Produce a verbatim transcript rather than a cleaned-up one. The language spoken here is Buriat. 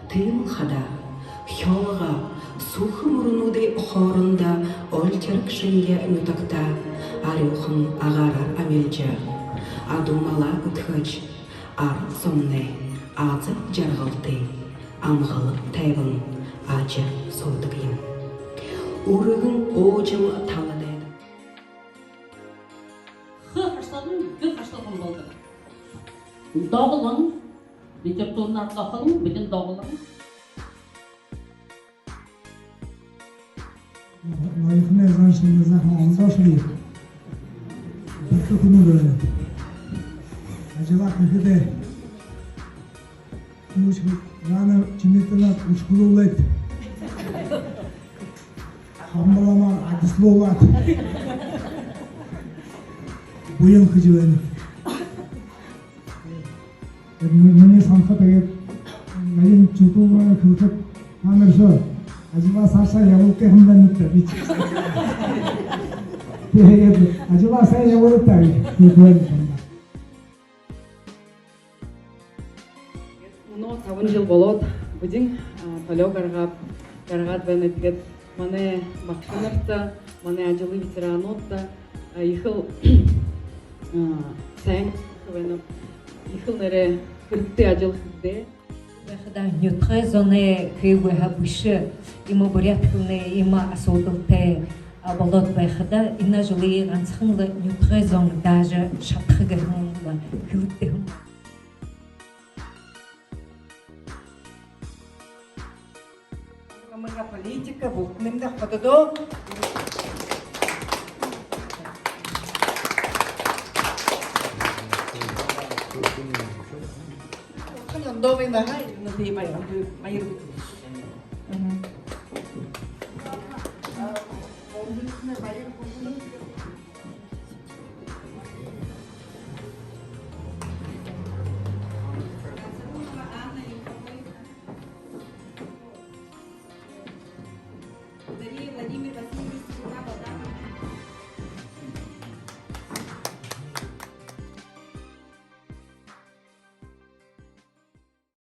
Тиимэл хадаа хёлго, сүхэ мүрэнүүдэй хоорондо ольтирог шэнги нютагтаа арюухан агаараар амилжа, адуу малаа үдхэжэ, арад зомнай аза жаргалтай, амгалан тайбан ажаһуудаг юм. Үргэн уужам таладайда. Х хашталан, г хашталган болдог. Доголон, литературна аргалан, бидэн доголон. Ноёхоной зан шэнги заахан ондоо шэнги. Бэрхэ хүнүүд байна. Ажалаа хэхэдээ. Үш Жанна Чимитовна үшхүүлээд. Хамбаламаар адислуулаад. Буян хэжэ байна. Тиигээд ми-, минии һанахада, тиигээд Галина Чимитовна хэлэхэдэ, та нар шо ажалаа саашаа ябуулха юм байна даа, би шэ. Тиигээд ажалаа сайн ябуулыт даа, гэжэ хэлэхэ байна. Мүнөө табан жэл болоод, бидэн, а, толёо гаргаад, гаргаад байна. Тиигээд манай багшанарта, манай ажалай ветерануудта, а, ехэл, а, сайн байна. Ехэл нээрээ хэрэгтэй ажал хэхэдээ. Байхада нютагай зоной хэбэ һаа бэшэ, иимэ буряад хэлэнэй иимэ асуудалтай, а, болоод байхада, энэ ажалые гансахан лэ нютагай зон даажа шадаха гэһэн лэ хэлэгдэһэн. Намайгаа политика бултандаа хододоо. Хан ондоо байна ха, энэ би баяр, баяр. Мгм.